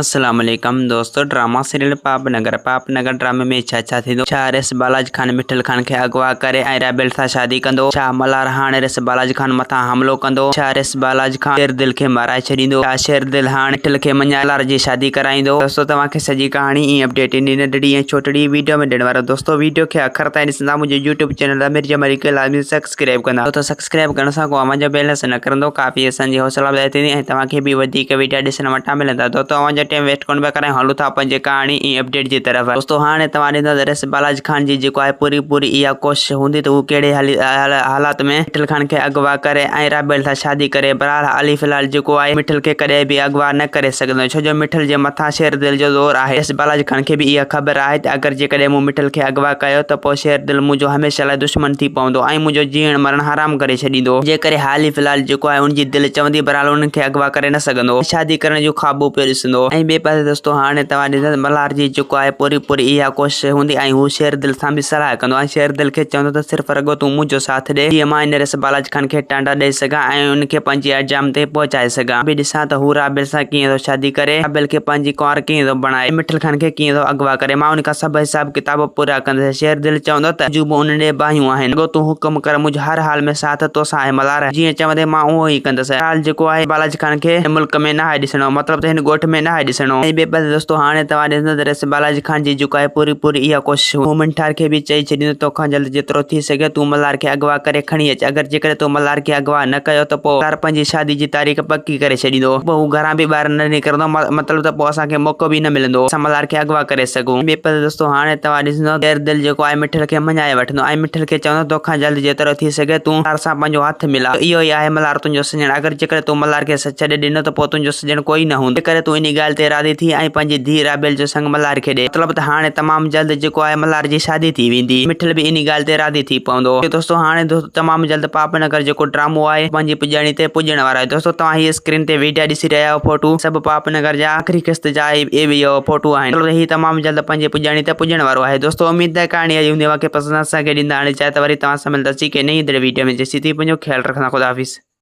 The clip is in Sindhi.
السلام عليڪم دوستو ڊراما سيريل پاپ نگر پاپ نگر ڊرامي ۾ ڇا ڇا ٿيندو ڇا ريس بالاج خان مٺل خان کي اغوا ڪري ۽ رابيل سان شادي ڪندو ڇا ملهار هاڻ ريس بالاج خان مٿان حملو ڪندو ڇا ريس بالاج خان شير دل کي مارائي ڇڏيندو ڇا شير دل هاڻ مٺل کي مڃائي ملهار جي شادي ڪرائيندو دوستو توهان کي سڄي ڪهاڻي ۽ اپڊيٽ ايندي ننڍڙي ۽ ڇوٽڙي ويڊيو ۾ ڏيڻ وارو دوستو ويڊيو کي آخر تائين ڏسندا منهنجو يوٽيوب چينل امير جمالي کي لازمي سبسڪرائب ڪندا ڇو ته سبسڪرائب ڪرڻ سان ڪو اوهان جو بيلنس نه ڪرندو ڪافي اسان جي حوصلا افزائي ٿيندي ۽ توهان کي به وڌيڪ ويڊيا ڏسڻ وٽان ملندا دوستو اوهان جو ٽيم ويسٽ ڪونه پيا ڪرايون هلون ٿا پنهنجي ڪهاڻي ۽ اپڊيٽ جي طرف دوستو هاڻي توهان ڏسندا ته رئيس بالاج خان جي جيڪو آهي پوري پوري اها ڪوشش هوندي ته هو ڪهڙي حالات ۾ مٺل خان کي اغوا ڪري ۽ رابيل سان شادي ڪري بهرحال علي في الحال جيڪو آهي مٺل کي ڪڏهن به اغوا نه ڪري سگهندو ڇو جو مٺل جي مٿان شير دل جو زور آهي رئيس بالاج خان کي به اها خبر آهي ته اگر جيڪڏهن مون مٺل کي اغوا ڪيو ته پوء شير دل منهنجو هميشه لاء دشمن ٿي پوندو ۽ منهنجو جيئڻ مرڻ حرام ڪري ڇڏيندو. جنهن ڪري حال ئي في الحال جيڪو آهي ان جي دل چوندي بهرحال انهن کي اغوا ڪري نه سگهندو ۽ شادي ڪرڻ جو خواب به پيو ڏسندو. ۽ ٻئي پاسي دوستو هاڻي توهان ڏسندا ته ملهار جي جيڪو آهي پوري پوري اها ڪوشش هوندي ۽ هو شير دل سان به صلاح ڪندو ۽ شير دل کي چوندو ته صرف رڳو تون منهنجو ساٿ ڏي جيئن مان ان رس بالاچ خان کي ٽانڊا ڏئي سگهان ۽ ان کي پنهنجي انجام تي پهچائي سگهان. به ڏسان ته هو رابيل سان ڪيئن ٿو شادي ڪري، رابيل کي پنهنجي ڪنوار ڪيئن ٿو بڻائي ۽ مٺل خان کي ڪيئن ٿو اغوا ڪري. مان ان کان سڀ حساب ڪتاب پورا ڪندس. شير دل چوندو ته منهنجون به ان ڏي باهيون آهن. رڳو تون حڪم ڪر، منهنجو هر حال ۾ ساٿ توسان آهي. ملهار جيئن چوندين مان اهو ئي ڪندس. بهرحال جيڪو آهي بالاچ خان کي هن ملڪ ۾ ناهي ڏسڻو. مطلب ته هن ڳوٺ ۾ ناهي ڏسڻو. ۽ ٻئي پاسي دوستو هاڻي توهان ڏسندو ته رئيس بالاچ خان جي جيڪو آهي پوري پوري اها ڪوشش هو منٺار کي به چئي ڇڏيندو توکان جلد جيترو ٿي سگهي تون ملهار کي اغوا ڪري کڻي اچ. اگر جيڪڏهن تو ملهار کي اغوا نه ڪيو ته پوء ملهار پنهنجي شادي جي تاريخ پڪي ڪري ڇڏيندو. پوء هو گهران به ٻاهر نه نڪرندو. مطلب ته پوء اسان کي موقعو به نه ملندو اسان ملهار کي اغوا ڪري سگهون. ٻئي پاسي دوستو هاڻي توهان ڏسندو شير دل جيڪو آهي مٺل کي مڃائي وٺندو ۽ مٺل کي چوندو توکان جلد جيترو ٿي سگهي تون ملهار سان پنهنجو هٿ ملاء اهو ئي آهي ملهار تنهنجو سڄڻ اگر جيڪڏهن تون ملهار کي ڇڏي ڏنو ته پوء تنهنجو سڄڻ ڪوئي نه هوندو تنهنڪري تون انهي ڳالهه تي راضي ٿي ۽ پنهنجي ڌيء رابيل جو سڱ ملهار کي ڏي مطلب ته هاڻي تمام جلد جيڪو آهي ملهار جي شادي ٿي ويندي مٺل به انهي ڳالهه تي راضي ٿي پوندو دوستو هاڻي دوستو تمام جلد پاپ نگر جيڪو ڊرامو آهي پنهنجي پڄاڻي تي پڄڻ وارو آهي دوستو توهان هي اسڪرين تي ويڊيا ڏسي رهيا آهيو فوٽو سڀ پاپ نگر جا آخري قسط جا اهي فوٽو آهن مطلب هي تمام جلد پنهنجي پڄاڻي تي پڄڻ وارو آهي دوستو اميد ته ڪهاڻي آئي هوندي اوهان کي پسند اسان کي ڏيندا هاڻي چاهي ته وري توهان سان ملنداسين ڪنهن نئين ايندڙ ويڊيو ۾ جيسين تائين پنهنجو خيال رکندا خدا حافظ.